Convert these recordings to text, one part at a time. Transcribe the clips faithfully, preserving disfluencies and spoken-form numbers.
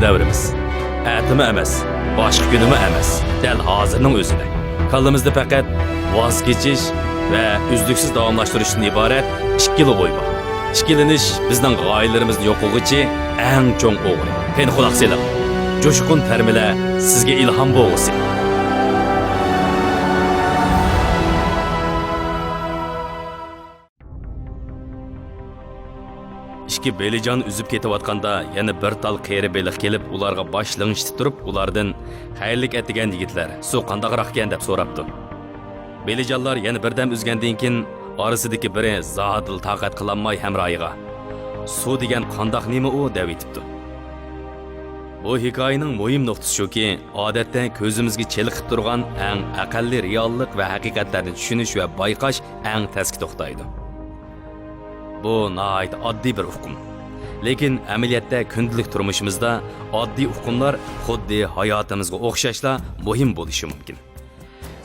دەۋرىمىز. ئەتىمۇ ئەمەس، باشقا كۈنىمۇ ئەمەس، دەل ھازىرنىڭ ئۆزىدە. كاللىمىزدا پەقەت ۋاز كېچىش ۋە ئۈزلۈكسىز داۋاملاشتۇرۇشتىن ئىبارەت ئىككىلا ئوي بار. ئىككىلىنىش بىزنىڭ غايىلىرىمىزنى يوق قىلغۇچى ئەڭ چوڭ ئوغرى. قېنى، قۇلاق سېلىڭ. جۇشقۇن تەرمىلەر سىزگە ئىلھام بولغۇسى. ئىككى بېلىجان ئۈزۈپ كېتىۋاتقاندا، يەنە بىر تال قېرى بېلىق كېلىپ، ئۇلارغا باش لىڭشىتىپ تۇرۇپ، ئۇلاردىن، «خەيرلىك ئەتىگەن يىگىتلەر، سۇ قانداقراق ئىكەن؟» دەپ سوراپتۇ. بېلىجانلار يەنە بىردەم ئۈزگەندىن كېيىن، ئارىسىدىكى بىرى زادىلا تاقەت قىلالماي ھەمراھىغا، «سۇ دېگەن قانداق نېمە ئۇ؟» دەۋېتىپتۇ. بۇ ھېكايىنىڭ مۇھىم نۇقتىسى شۇكى، ئادەتتە كۆزىمىزگە چېلىقىپ تۇرغان ئەڭ ئەقەللىي رېئاللىق ۋە ھەقىقەتلەرنى چۈشىنىش ۋە بايقاش ئەڭ تەسكە توختايدۇ. بۇ ناھايىتى ئاددىي بىر ئۇقۇم. لېكىن ئەمەلىيەتتە كۈندىلىك تۇرمۇشىمىزدا ئاددىي ئۇقۇملار خۇددى ھاياتىمىزغا ئوخشاشلا مۇھىم بولۇشى مۇمكىن.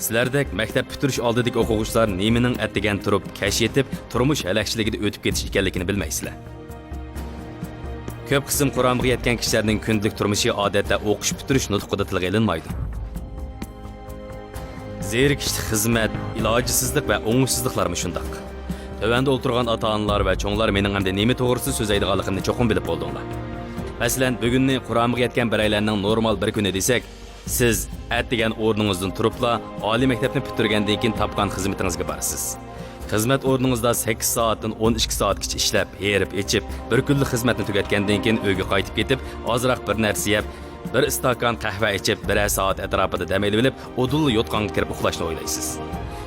سىلەردەك مەكتەپ پۈتتۈرۈش ئالدىدىكى ئوقۇغۇچىلار نېمىنىڭ ئەتىگەن تۇرۇپ، كەش يېتىپ، تۇرمۇش ھەلەكچىلىكىدە ئۆتۈپ كېتىش ئىكەنلىكىنى بىلمەيسىلەر. كۆپ قىسىم قۇرامىغا يەتكەن كىشىلەرنىڭ كۈندىلىك تۇرمۇشى ئادەتتە ئوقۇش پۈتتۈرۈش نۇتقىدا تىلغا ئېلىنمايدۇ. زېرىكىشلىك خىزمەت، ئىلاجسىزلىق ۋە ئوڭۇشسىزلىقلارمۇ شۇنداق. تۆۋەندە ئولتۇرغان ئاتا-ئانىلار ۋە چوڭلار مېنىڭ ئەمدى نېمە توغرىسىدا سۆزلەيدىغانلىقىمنى چوقۇم بىلىپ بولدۇڭلار. مەسىلەن، بۈگۈننى قۇرامىغا يەتكەن بىرەيلەننىڭ نورمال بىر كۈنى دېسەك، سىز ئەتىگەن ئورنىڭىزدىن تۇرۇپلا ئالىي مەكتەپنى پۈتتۈرگەندىن كېيىن تاپقان خىزمىتىڭىزگە بارىسىز. خىزمەت ئورنىڭىزدا سەككىز سائەتتىن ئون ئىككى سائەتكىچە ئىشلەپ، ھېرىپ ئېچىپ، بىر كۈنلۈك خىزمەتنى تۈگەتكەندىن كېيىن ئۆيگە قايتىپ كېتىپ، ئازراق بىر نەرسە يەپ، بىر ئىستاكان قەھۋە ئىچىپ، بىرەر سائەت ئەتراپىدا دەم ئېلىۋېلىپ، ئۇدۇللا يوتقانغا كىرىپ ئۇخلاشنى ئويلايسىز.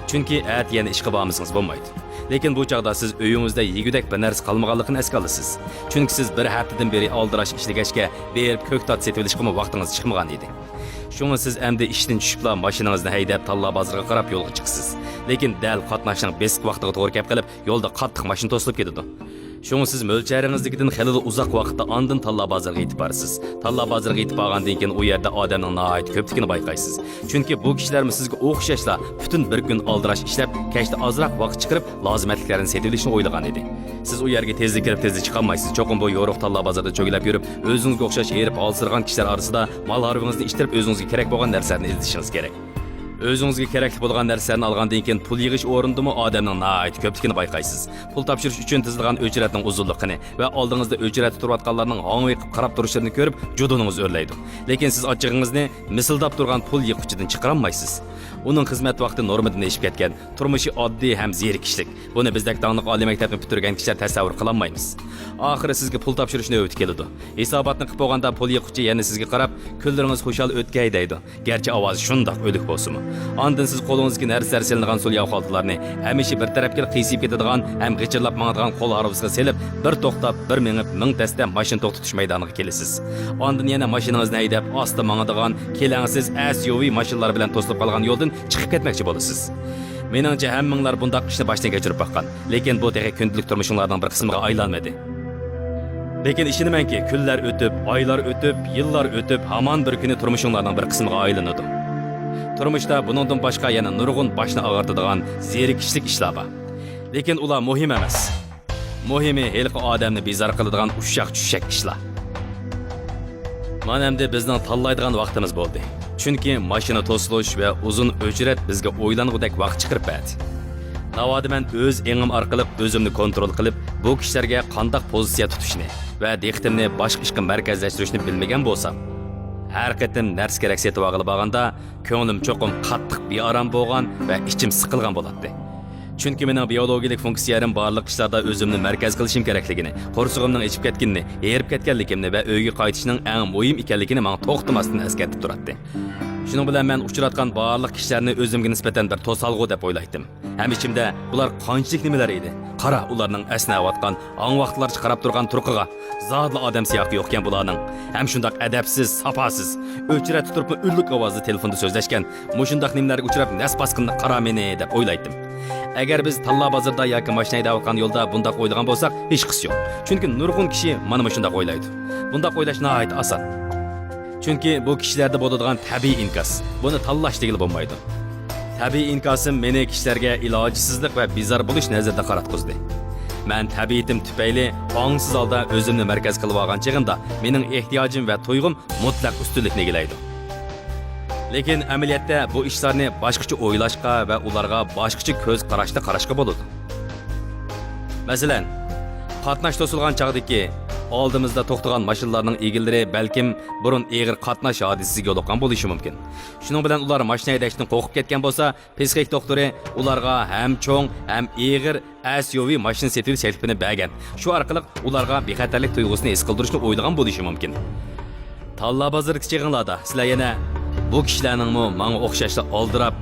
چۈنكى ئەتە يەنە ئىشقا بارمىسىڭىز بولمايدۇ. لېكىن بۇ چاغدا سىز ئۆيىڭىزدە يېگۈدەك بىر نەرسە قالمىغانلىقىنى ئەسكە ئالىسىز. چۈنكى سىز بىر ھەپتىدىن بېرى ئالدىراش ئىشلىگەچكە، بېرىپ كۆكتات سېتىۋېلىشقىمۇ ۋاقتىڭىز چىقمىغان ئىدى. شۇڭا سىز ئەمدى ئىشتىن چۈشۈپلا ماشىنىڭىزنى ھەيدەپ، تاللا بازىرىغا قاراپ يولغا چىقىسىز. لېكىن دەل قاتناشنىڭ بېسىق ۋاقتىغا توغرا كەپ قېلىپ، يولدا قاتتىق ماشىنا توسۇلۇپ كېتىدۇ. شۇڭا سىز مۆلچەرىڭىزدىكىدىن خېلىلا ئۇزاق ۋاقىتتا ئاندىن تاللا بازىرىغا يېتىپ بارىسىز. تاللا بازىرىغا يېتىپ بارغاندىن كېيىن، ئۇ يەردە ئادەمنىڭ ناھايىتى كۆپلۈكىنى بايقايسىز. چۈنكى بۇ كىشىلەرمۇ سىزگە ئوخشاشلا پۈتۈن بىر كۈن ئالدىراش ئىشلەپ، كەچتە ئازراق ۋاقىت چىقىرىپ، لازىمەتلىكلەرنى سېتىۋېلىشنى ئويلىغان ئىدى. سىز ئۇ يەرگە تېزلا كىرىپ، تېزلا چىقالمايسىز. چوقۇم بۇ يورۇق تاللا بازاردا چۆگىلەپ يۈرۈپ، ئۆزىڭىزگە ئوخشاش ھېرىپ، ھالسىرىغان كىشىلەر ئارىسىدا مال ھارۋىڭىزنى ئىشتىرىپ، ئۆزىڭىزگە كېرەك بولغان نەرسىلەرنى ئىزدىشىڭىز كېرەك. ئۆزىڭىزگە كېرەكلىك بولغان نەرسىلەرنى ئالغاندىن كېيىن، پۇل يىغىش ئورنىدىمۇ ئادەمنىڭ ناھايىتى كۆپلۈكىنى بايقايسىز. پۇل تاپشۇرۇش ئۈچۈن تىزىلغان ئۆچرەتنىڭ ئۇزۇنلۇقىنى ۋە ئالدىڭىزدا ئۆچرەتتە تۇرۇۋاتقانلارنىڭ ھاڭۋېقىپ قاراپ تۇرۇشلىرىنى كۆرۈپ، جۇدۇنىڭىز ئۆرلەيدۇ. لېكىن سىز ئاچچىقىڭىزنى مىسىلداپ تۇرغان پۇل يىغقۇچىدىن چىقىرالمايسىز. ئۇنىڭ خىزمەت ۋاقتى نورمىدىن ئېشىپ كەتكەن، تۇرمۇشى ئاددىي ھەم زېرىكىشلىك. بۇنى بىزدەك داڭلىق ئالىي مەكتەپنى پۈتتۈرگەن كىشىلەر تەسەۋۋۇر قىلالمايمىز. ئاخىرى سىزگە پۇل تاپشۇرۇش نۆۋىتى كېلىدۇ. ھېساباتنى قىلىپ بولغاندا، پۇل يىغقۇچى يەنە سىزگە قاراپ، «كۈنلىرىڭىز خۇشال ئۆتكەي» دەيدۇ. گەرچە ئاۋازى شۇنداق ئۆلۈك بولسىمۇ. ئاندىن سىز قولىڭىزدىكى نەرسىلەر سېلىنغان سولياۋ خالتىلارنى، ھەمىشە بىر تەرەپكىلا قىيسىيىپ كېتىدىغان ھەم غىچىرلاپ ماڭىدىغان قول ھارۋىسىغا سېلىپ، بىر توختاپ، بىر مېڭىپ، مىڭ دەستە ماشىنا توختىتىش مەيدانىغا كېلىسىز. ئاندىن يەنە ماشىنىڭىزنى ھەيدەپ، ئاستا ماڭىدىغان، كېلەڭسىز ئەس يۇ ۋى ماشىنىلار بىلەن توسۇلۇپ قالغان يولدىن چىقىپ كەتمەكچى بولىسىز. مېنىڭچە، ھەممىڭلار بۇنداق ئىشنى باشتىن كەچۈرۈپ باققان. لېكىن بۇ تېخى كۈندىلىك تۇرمۇشۇڭلارنىڭ بىر قىسمىغا ئايلانمىدى. لېكىن ئىشىنىمەنكى، كۈنلەر ئۆتۈپ، ئايلار ئۆتۈپ، يىللار ئۆتۈپ، ھامان بىر كۈنى تۇرمۇشۇڭلارنىڭ بىر قىسمىغا ئايلىنىدۇ. تۇرمۇشتا بۇنىڭدىن باشقا يەنە نۇرغۇن باشنى ئاغرىتىدىغان، زېرىكىشلىك ئىشلار بار. لېكىن ئۇلار مۇھىم ئەمەس. مۇھىمى، ھېلىقى ئادەمنى بىزار قىلىدىغان ئۇششاق-چۈششەك ئىشلار. مانا ئەمدى بىزنىڭ تاللايدىغان ۋاقتىمىز بولدى. چۈنكى ماشىنا توسۇلۇش ۋە ئۇزۇن ئۆچرەت بىزگە ئويلانغۇدەك ۋاقىت چىقىرىپ بەردى. ناۋادا مەن ئۆز ئېڭىم ئارقىلىق ئۆزۈمنى كونترول قىلىپ، بۇ كىشىلەرگە قانداق پوزىتسىيە تۇتۇشنى ۋە دىققىتىمنى باشقا ئىشقا مەركەزلەشتۈرۈشنى بىلمىگەن بولسام، ھەر قېتىم نەرسە-كېرەك سېتىۋالغىلى بارغاندا، كۆڭلۈم چوقۇم قاتتىق بىئارام بولغان ۋە ئىچىم سىقىلغان بولاتتى. چۈنكى مېنىڭ بىئولوگىيەلىك فۇنكسىيەلىرىم بارلىق ئىشلاردا ئۆزۈمنى مەركەز قىلىشىم كېرەكلىكىنى، قورسىقىمنىڭ ئېچىپ كەتكىنىنى، ھېرىپ كەتكەنلىكىمنى ۋە ئۆيگە قايتىشنىڭ ئەڭ مۇھىم ئىكەنلىكىنى ماڭا توختىماستىن ئەسكەرتىپ تۇراتتى. شۇنىڭ بىلەن مەن ئۇچراتقان بارلىق كىشىلەرنى ئۆزۈمگە نىسبەتەن بىر توسالغۇ دەپ ئويلايتتىم. ھەم ئىچىمدە، «بۇلار قانچىلىك نېمىلەر ئىدى؟ قارا، ئۇلارنىڭ ئەسنەۋاتقان، ھاڭۋاقىتلارچە قاراپ تۇرغان تۇرقىغا. زادىلا ئادەم سىياقى يوقكەن بۇلارنىڭ. ھەم شۇنداق ئەدەپسىز، ساپاسىز. ئۆچرەتتە تۇرۇپمۇ ئۈنلۈك ئاۋازدا تېلېفوندا سۆزلەشكەن. مۇشۇنداق نېمىلەرگە ئۇچراپ، نەس باسقىنىنى قارا مېنى» دەپ ئويلايتتىم. ئەگەر بىز تاللا بازىرىدا ياكى ماشىنا ھەيدەۋاتقان يولدا بۇنداق ئويلىغان بولساق، ھېچقىسى يوق. چۈنكى نۇرغۇن كىشى مانا مۇشۇنداق ئويلايدۇ. بۇنداق ئويلاش ناھايىتى ئاسان. چۈنكى بۇ كىشىلەردە بولىدىغان تەبىئىي ئىنكاس. بۇنى تاللاش دېگىلى بولمايدۇ. تەبىئىي ئىنكاسىم مېنى كىشىلەرگە ئىلاجسىزلىق ۋە بىزار بولۇش نەزىرىدە قاراتقۇزدى. مەن تەبىئىتىم تۈپەيلى ئاڭسىز ھالدا ئۆزۈمنى مەركەز قىلىۋالغان چېغىمدا، مېنىڭ ئېھتىياجىم ۋە تۇيغۇم مۇتلەق ئۈستۈنلۈكنى ئىگىلەيدۇ. لېكىن ئەمەلىيەتتە بۇ ئىشلارنى باشقىچە ئويلاشقا ۋە ئۇلارغا باشقىچە كۆز قاراشتا قاراشقا بولىدۇ. مەسىلەن، قاتناش توسۇلغان چاغدىكى ئالدىمىزدا توختىغان ماشىنىلارنىڭ ئىگىلىرى بەلكىم بۇرۇن ئېغىر قاتناش ھادىسىسىگە يولۇققان بولۇشى مۇمكىن. شۇنىڭ بىلەن ئۇلار ماشىنا ھەيدەشتىن قورقۇپ كەتكەن بولسا، پسىخىك دوختۇرى ئۇلارغا ھەم چوڭ، ھەم ئېغىر ئەس يۇ ۋى ماشىنا سېتىۋېلىش تەكلىپىنى بەرگەن. شۇ ئارقىلىق ئۇلارغا بىخەتەرلىك تۇيغۇسىنى ھېس قىلدۇرۇشنى ئويلىغان بولۇشى مۇمكىن. تاللا بازىرىدىكى چېغىڭلاردا سىلەر يەنە بۇ كىشىلەرنىڭمۇ ماڭا ئوخشاشلا ئالدىراپ،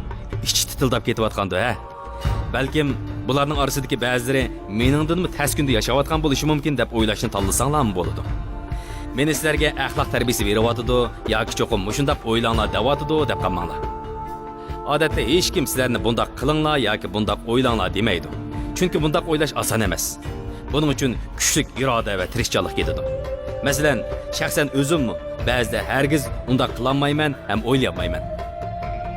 ئىچى تىتىلداپ كېتىۋاتقاندۇ، ھە؟ بەلكىم بۇلارنىڭ ئارىسىدىكى بەزىلىرى مېنىڭدىنمۇ تەس كۈندە ياشاۋاتقان بولۇشى مۇمكىن دەپ ئويلاشنى تاللىساڭلارمۇ بولىدۇ. مېنى سىلەرگە ئەخلاق تەربىيىسى بېرىۋاتىدۇ ياكى چوقۇم مۇشۇنداق ئويلاڭلار دەۋاتىدۇ دەپ قالماڭلار. ئادەتتە ھېچكىم سىلەرنى بۇنداق قىلىڭلار ياكى بۇنداق ئويلاڭلار دېمەيدۇ. چۈنكى بۇنداق ئويلاش ئاسان ئەمەس. بۇنىڭ ئۈچۈن كۈچلۈك ئىرادە ۋە تىرىشچانلىق كېتىدۇ. مەسىلەن، شەخسەن ئۆزۈممۇ بەزىدە ھەرگىز ئۇنداق قىلالمايمەن ھەم ئويلىيالمايمەن.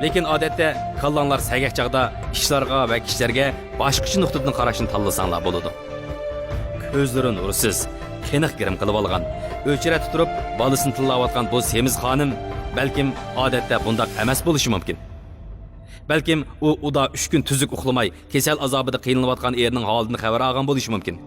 لېكىن ئادەتتە كاللاڭلار سەگەك چاغدا ئىشلارغا ۋە كىشىلەرگە باشقىچە نۇقتىدىن قاراشنى تاللىساڭلار بولىدۇ. كۆزلىرى نۇرسىز، قېنىق گىرىم قىلىۋالغان، ئۆچرەتتە تۇرۇپ بالىسىنى تىللاۋاتقان بۇ سېمىز خانىم بەلكىم ئادەتتە بۇنداق ئەمەس بولۇشى مۇمكىن. بەلكىم ئۇ ئۇدا ئۈچ كۈن تۈزۈك ئۇخلىماي، كېسەل ئازابىدا قىينىلىۋاتقان ئېرىنىڭ ھالىدىن خەۋەر ئالغان بولۇشى مۇمكىن.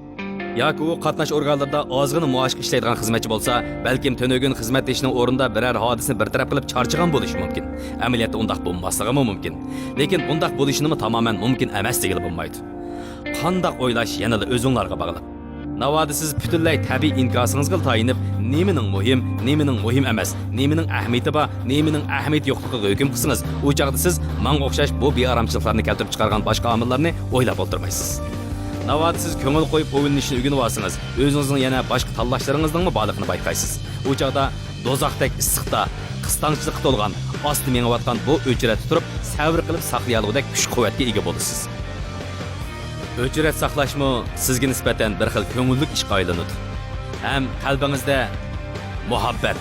ياكى ئۇ قاتناش ئورگانلىرىدا ئازغىنا مائاشقا ئىشلەيدىغان خىزمەتچى بولسا، بەلكىم تۈنۈگۈن خىزمەتدىشىنىڭ ئورنىدا بىرەر ھادىسىنى بىر تەرەپ قىلىپ چارچىغان بولۇشى مۇمكىن. ئەمەلىيەتتە ئۇنداق بولماسلىقىمۇ مۇمكىن. لېكىن بۇنداق بولۇشىنىمۇ تامامەن مۇمكىن ئەمەس دېگىلى بولمايدۇ. قانداق ئويلاش يەنىلا ئۆزۈڭلارغا باغلىق. ناۋادا سىز پۈتۈنلەي تەبىئىي ئىنكاسىڭىزغىلا تايىنىپ، نېمىنىڭ مۇھىم، نېمىنىڭ مۇھىم ئەمەس، نېمىنىڭ ئەھمىيىتى بار، نېمىنىڭ ئەھمىيىتى يوقلۇقىغا ھۆكۈم قىلسىڭىز، ئۇ چاغدا سىز ماڭا ئوخشاش بۇ بىئارامچىلىقلارنى كەلتۈرۈپ چىقارغان باشقا ئامىللارنى ئويلاپ ئولتۇرمايسىز. ناۋادا سىز كۆڭۈل قويۇپ ئويلىنىشنى ئۆگىنىۋالسىڭىز، ئۆزىڭىزنىڭ يەنە باشقا تاللاشلىرىڭىزنىڭمۇ بارلىقىنى بايقايسىز. ئۇ چاغدا دوزاختەك ئىسسىقتا، قىستاڭچىلىققا تولغان، ئاستا مېڭىۋاتقان بۇ ئۆچرەتتە تۇرۇپ، سەۋر قىلىپ ساقلىيالىغۇدەك كۈچ-قۇۋۋەتكە ئىگە بولىسىز. ئۆچرەت ساقلاشمۇ سىزگە نىسبەتەن بىر خىل كۆڭۈللۈك ئىشقا ئايلىنىدۇ. ھەم قەلبىڭىزدە مۇھەببەت،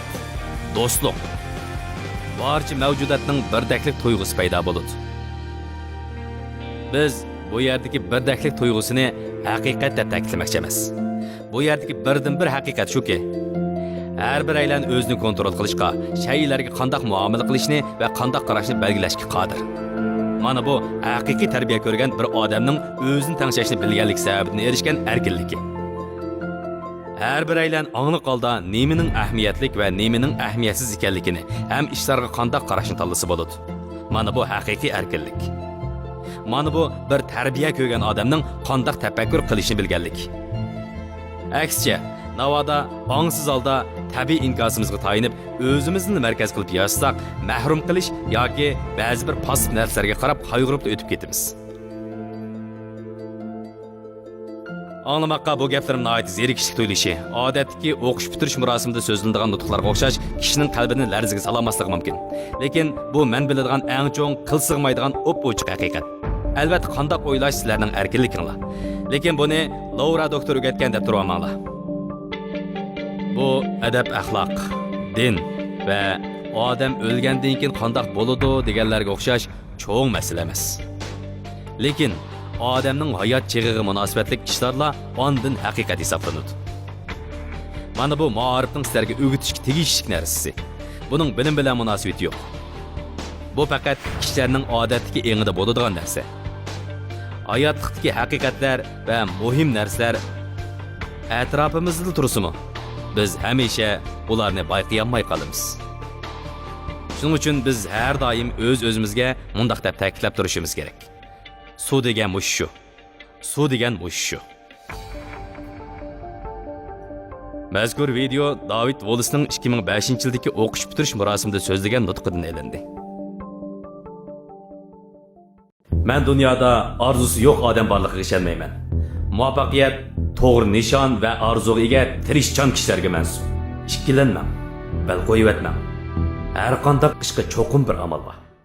دوستلۇق، بارچە مەۋجۇداتنىڭ بىردەكلىك تۇيغۇسى پەيدا بولىدۇ. بىز بۇ يەردىكى بىردەكلىك تۇيغۇسىنى ھەقىقەت دەپ تەكىتلىمەكچى ئەمەس. بۇ يەردىكى بىردىنبىر ھەقىقەت شۇكى، ھەر بىرەيلەن ئۆزىنى كونترول قىلىشقا، شەيئىلەرگە قانداق مۇئامىلە قىلىشنى ۋە قانداق قاراشنى بەلگىلەشكە قادىر. مانا بۇ ھەقىقىي تەربىيە كۆرگەن بىر ئادەمنىڭ ئۆزىنى تەڭشەشنى بىلگەنلىكى سەۋەبىدىن ئېرىشكەن ئەركىنلىكى. ھەر بىرەيلەن ئاڭلىق ھالدا نېمىنىڭ ئەھمىيەتلىك ۋە نېمىنىڭ ئەھمىيەتسىز ئىكەنلىكىنى ھەم ئىشلارغا قانداق قاراشنى تاللىسا بولىدۇ. مانا بۇ ھەقىقىي ئەركىنلىك. مانا بۇ بىر تەربىيە كۆرگەن ئادەمنىڭ قانداق تەپەككۇر قىلىشىنى بىلگەنلىك. ئەكسىچە، ناۋادا ئاڭسىز ھالدا تەبىئىي ئىنكاسىمىزغا تايىنىپ، ئۆزىمىزنى مەركەز قىلىپ ياشىساق، مەھرۇم قىلىش ياكى بەزى بىر پاسسىپ نەرسىلەرگە قاراپ قايغۇرۇپلا ئۆتۈپ كېتىمىز. ئاڭلىماققا بۇ گەپلىرىم ناھايىتى زېرىكىشلىك تۇيۇلۇشى، ئادەتتىكى ئوقۇش پۈتتۈرۈش مۇراسىمىدا سۆزلىنىدىغان نۇتۇقلارغا ئوخشاش كىشىنىڭ قەلبىنى لەرزىگە سالالماسلىقى مۇمكىن. لېكىن بۇ مەن بىلىدىغان ئەڭ چوڭ، قىل سىغمايدىغان ئوپئوچۇق ھەقىقەت. ئەلۋەتتە، قانداق ئويلاش سىلەرنىڭ ئەركىنلىكىڭلار. لېكىن بۇنى لورا دوكتور ئۆگەتكەن دەپ تۇرۇۋالماڭلار. بۇ ئەدەپ-ئەخلاق، دىن ۋە ئادەم ئۆلگەندىن كېيىن قانداق بولىدۇ دېگەنلەرگە ئوخشاش چوڭ مەسىلە ئەمەس. لېكىن ئادەمنىڭ ھايات چېغىغا مۇناسىۋەتلىك ئىشلارلا ئاندىن ھەقىقەت ھېسابلىنىدۇ. مانا بۇ مائارىپنىڭ سىلەرگە ئۆگىتىشكە تېگىشلىك نەرسىسى. بۇنىڭ بىلىم بىلەن مۇناسىۋىتى يوق. بۇ پەقەت كىشىلەرنىڭ ئادەتتىكى ئېڭىدا بولىدىغان نەرسە. ھاياتلىقتىكى ھەقىقەتلەر ۋە مۇھىم نەرسىلەر ئەتراپىمىزدىلا تۇرسىمۇ، بىز ھەمىشە ئۇلارنى بايقىيالماي قالىمىز. شۇنىڭ ئۈچۈن بىز ھەر دائىم ئۆز-ئۆزىمىزگە مۇنداق دەپ تەكىتلەپ تۇرۇشىمىز كېرەك. سۇ دېگەن مۇشۇ شۇ. سۇ دېگەن مۇشۇ شۇ. مەزكۇر ۋىدېئو داۋىد ۋولسنىڭ ئىككى مىڭ بەشىنچى يىلدىكى ئوقۇش پۈتتۈرۈش مۇراسىمىدا سۆزلىگەن نۇتقىدىن ئېلىندى. مەن دۇنيادا ئارزۇسى يوق ئادەم بارلىقىغا ئىشەنمەيمەن. مۇۋەپپەقىيەت توغرا نىشان ۋە ئارزۇغا ئىگە تىرىشچان كىشىلەرگە مەنسۇپ. ئىككىلەنمەڭ، بەل قويۇۋەتمەڭ. ھەرقانداق ئىشقا چوقۇم بىر ئامال بار.